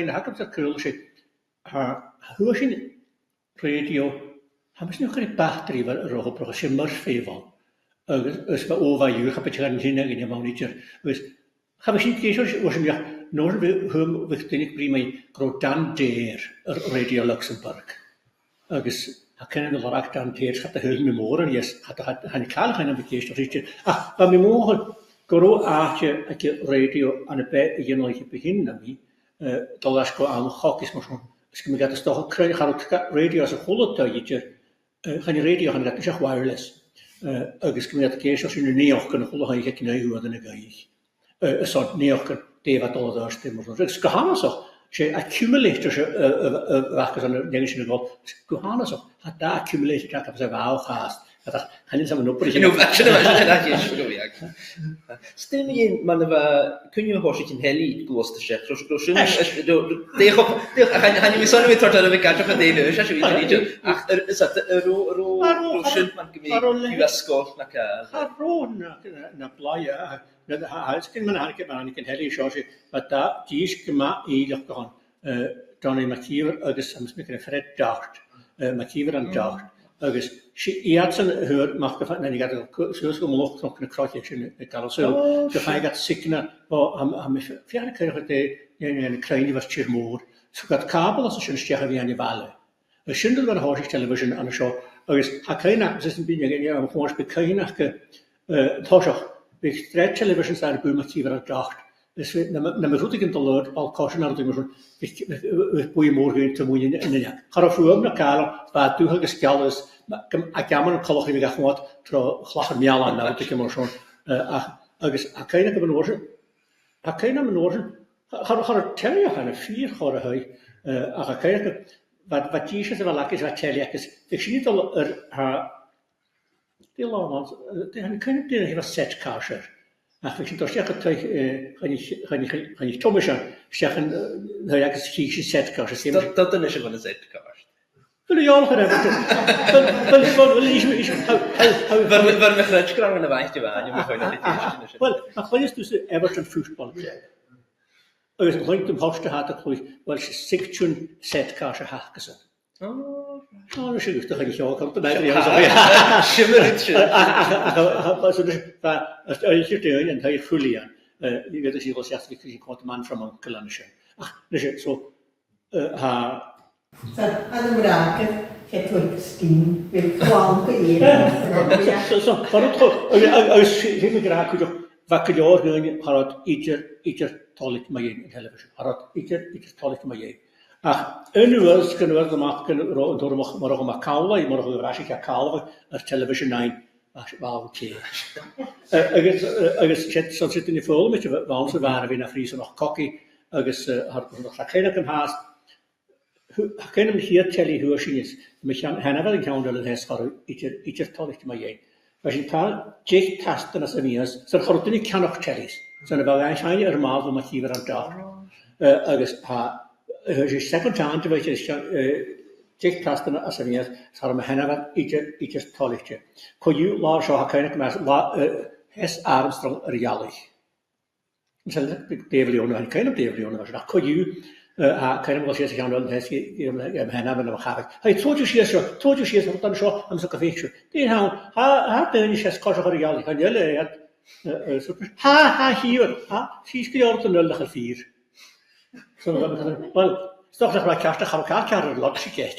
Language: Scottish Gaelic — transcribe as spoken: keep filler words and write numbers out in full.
cuimhne agamsa cruailh, 's e, tha, tha, fhuair sinn rèidio, tha mise a' smaoineachadh gur e battery a bha air a thoirt, 's e Murphy a bh' ann. Agus, is bha, o, bha uabhasach de dh'fheadhainn againn a bh' ann idir. Agus cha bhi sinn ag èisteachd ris, uair sin, bhiodh, an uair sin bhiodh, bhiodh daoine a' bruidhinn mu dheidhinn gun robh Dan Dare air Radio Luxembourg. Agus tha cuimhne agam air lorg Dan Dare, cha do shaoil mi mòran, yes, cha do, cha, chan eil càil a th' ann a bhith ag èisteachd ris. Ach bha mi a' mothachadh gun robh àite aig an rèidio ann am beatha a' ghinealaich a bu shine na mi, eh, dol air ais gu àm a' chogaidh is mar sin. Is gum biodh iad, is dòcha, cruinn, cha robh rèidio anns a h-uile taigh idir, eh, chan e rèidio a th' ann, ach wireless. Eh, agus gum biodh iad ag èisteachd ris na naidheachdan a h-uile h-oidhche aig naoi uairean a dh'oidhche. Eh, airson naidheachdan, dè bha dol air adhart, dè mar sin. Agus gu h-annasach, 's e accumulator, 's e, eh, eh, eh, a bh' aca airson an fheadhainn sin a dhol. Gu h-annasach, tha dà accumulator aca sa bhàgh fhathast. Ach chan eil fhios agam an obair a th' ann. No, sin, sin, sin, sin, sin, sin, sin. 'S dòcha, mar a bha cuimhne agam, thòisich an telly a' gluasad a-steach. Ro, ro, sin, eh, ro, ro, dè cho, dè, chan, chan eil mi airson a bhith a' toirt oirbh ag aideachadh dè an aois a tha sibh a' dèanamh. Ach, air, is that, eh, ro, ro, ro sin, mar gum biodh, bha sgoil na càil. Cha robh na, na, na blàithe, ach na, tha, tha, is cinn mun a thàinig, mun a thàinig an telly seo, 's e, bha dà, dithis gu math inntinneach ann, eh, Donnie McKeever agus, tha mi a' smaoineachadh, Fred Dart, eh, McKeever and Dart. Agus 's e iadsan a fhuair a-mach gu fa-, nan tigeadh iad suas gu mullach Cnoc na Croiche sin aig Gearraidh Sùil. Gu faigheadh iad signal, o, tha, tha mi a' feuchainn a' creidsinn gu dè, dè, dè na crainn a bha air tìr-mòr. So thug iad càball às a sin a-steach a bhith ann am baile. Agus sin an rud a thòisich television an seo, agus tha cuimhne agam, 's e sin bhith ag, ag, ag, ag, bhith cuimhneachadh, eh, an toiseach, bhiodh sreath television air a bhith McKeever and Dart. Is bhiodh, nam, nam biodh rudeigin a' dol air ball-coise no rudeigin mar sin, bhiodh, bhiodh, bhiodh buidheann mòr againn taobh a-muigh an, an, an, cha robh fuaim no càil ann, bha e dubh agus geal is, ma, gam, a' geamannan coltach ri bhith ga choimhead tro chlachan-meallain no rudeigin mar sin. Eh, ach, agus tha cuimhne agam an uair sin, tha cuimhne agam an uair sin, cha, cha, cha robh telly againn fìor chorra a-chaoidh, eh, ach tha cuimhne agam, bha, bha dithis a bha leigheas, bha telly agus bhiodh sinn a' dol air, tha, dè an là a bh' ann, eh, dè, chan eil cuimhne agam dè an t-ainm a bha set cars air. Ach bhiodh sinn a' dol a-steach gu taigh, eh, Choinnich, Choinnich, Choinnich Thomasain, a-steach an, eh, taigh agus chì sinn set cars. Dod, dod, dod, a-nis a bh' ann an set cars. Bheil thu eòlach air Everton? Bheil, bheil, bheil, bheil, is, is, how, how, how, bheil, bheil mi a' creidsinn gur ann a bha e, bha e, bha e, bheil, ma chluinneas tusa Everton football club. Agus an cluinn thu am port a tha iad a' cluich, uill, 's e sic-tiùn set cars a th' acasan. Oh, right. Oh, no, sin, do chuir thu seo, come to mind. Sin mar a bha sin. Ach, ach, ach, ach, ach, so, bha, as, a, is iad daoine an taigh Chuilidh ann, eh, bhiodh iad a' siubhal seachad, bhiodh iad a' cur Man from U N C L e an sin. Ach, no, sin, so, eh, tha. So, an am ràca, che tu Christine, bhiodh clann gu ìre. So, so, mar a tu, agus, agus, agus, sin, sin, ag ràdh cuideachd, bha gu leòr dhaoine, cha robh iad idir, idir toilichte mu dheidhinn an television. Cha robh iad idir, idir toilichte mu dheidhinn. Ach an uair sin, gun robh iad a-mach, gun robh an t-Urramach Murchadh MacAmhlaigh, Murchadh Mhac a' Chàrnaich air Television Nine, bha, bha e ceart. Eh, agus, eh, agus siud, son siud an fhoghlam, bha, bha anns a' bhàr a bhith na phrìosanach cogaidh, agus, eh, tha, tha cuimhne agam fhathast, Thu-, tha cuimhne agam a' chiad telly a fhuair sinn is, tha mi a' smaoineachadh an ceann eile a-nis, cha robh idir, idir toilichte mu dheidhinn. Bha sinn a' toirt deich tastan às a' mhìos, 's cha robh duine a' ceannach tellies. So nuair a bha e a' seinn air màl, bha mi a' cur air an dock. Eh, agus tha, eh, 's e second hand a bha sin, eh, deich tastan às a' mhìos, 's cha robh mi a' smaoineachadh idir, idir toilichte. Co-dhiù, an là seo, tha cuimhne agam, là, eh, sheas Armstrong air a' ghealaich. Sin Dave Leone, tha cuimhne agam Dave Leone, ach co-dhiù, eh, tha cuimhne agam gu bheil sìos a' cheann eile, tha sìos, eh, eh, mo sheanmhair nam charaid. Hey, trobhad sìos seo, trobhad sìos, tha an seo, tha mi a' faighneachd seo. Dè tha, tha, tha daoine a' seasamh coiseachd air a' ghealaich, chan eil e, eh, eh, eh, super. Tha, tha, sìos, tha, sìos gu leòr den uile nach eil fìor. So, well, well, 's dòcha nach robh e ceart, ach cha robh càil ceàrr air an log-stick.